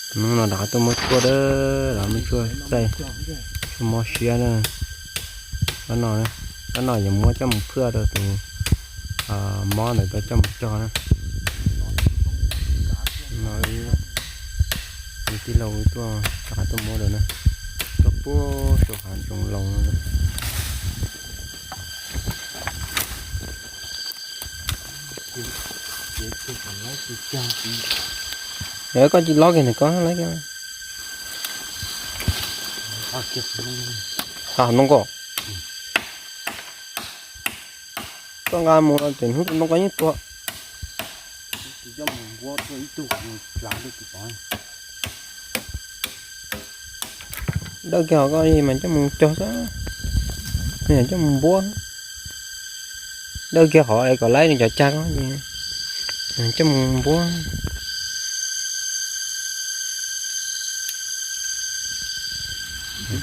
Hnub no rov qab tuaj muab tshuaj, rov muab tshuaj txaij, tshuaj mob siab na. Rab no, rab no yuav muab coj mus phwaj rau tus mob ntawd tau coj mus cog na. No, tij laug wb tuaj rov qab tuaj muab lawm na, tuaj puag saum hav zoov laus no. Koj tsis lob kiag ntawm koj lawm. Xa ntoo ko. Koj nqa mus no ces hnub tus ntoo ko yeej tuag. Dawb kiag hov koj mas coj mus cog xwb, coj mus npuab. Dawb kiag hov es kom laib nws cov cag ko, coj mus npuab. Yog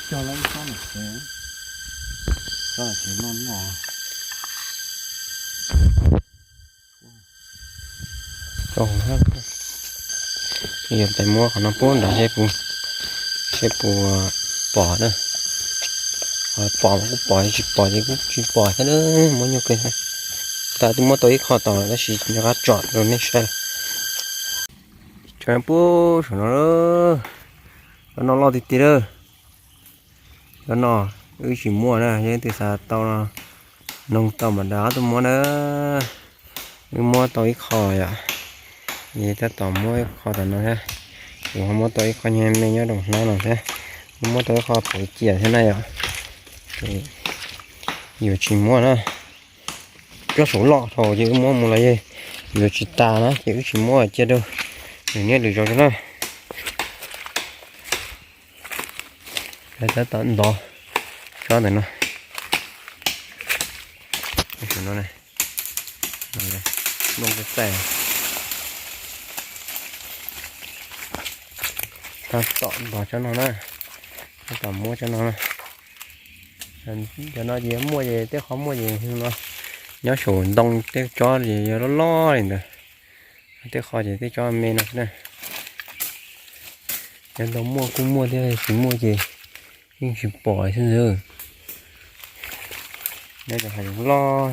peb muab qhov no puag nrad seb puas, seb puas pom na. Pom mas kuj pom, tsis pom ces kuj tsis pom thiab na. Muab nyuaj kawg. Tab twb muab tau ib qho tod lawm tab sis rov qab tsom rau nej saib. Tso puag saum no lawm. Cov no loj tiag tiag lawm. Cov no wb tsis muaj na, yog leej twg xav tau no, noog tau mam rov qab tuaj muab na. Wb muab tau ib qho yom, es tab tom muab ib qho tom no thiab. Kuv ho muab tau ib qho nyuag me nyob rau hnab no thiab. Wb muab tau ib qho pauv cia thiab na yom. Yuav tsis muab na. Cov saum loj dhau ces wb muab mus los yog yuav tsis tas na ces wb tsis muab, cia rau nws niaj lwm zaus tso na. Tab tom ntov tsob ntawm no. Tab tom ntov tsob no na. Tab tom muab tsob no na. Cov no ces muaj ces tej qhov muaj ces no, nyob saum ntoo tej tsob ces yog loj loj li ntawd. Tej qhov ces tej tsob me no xwb na. Cov ntoo muaj kuj muaj thiab, tsis muaj ces yeej tsis pom xwb ntag. Nyob cov hav zoov loj.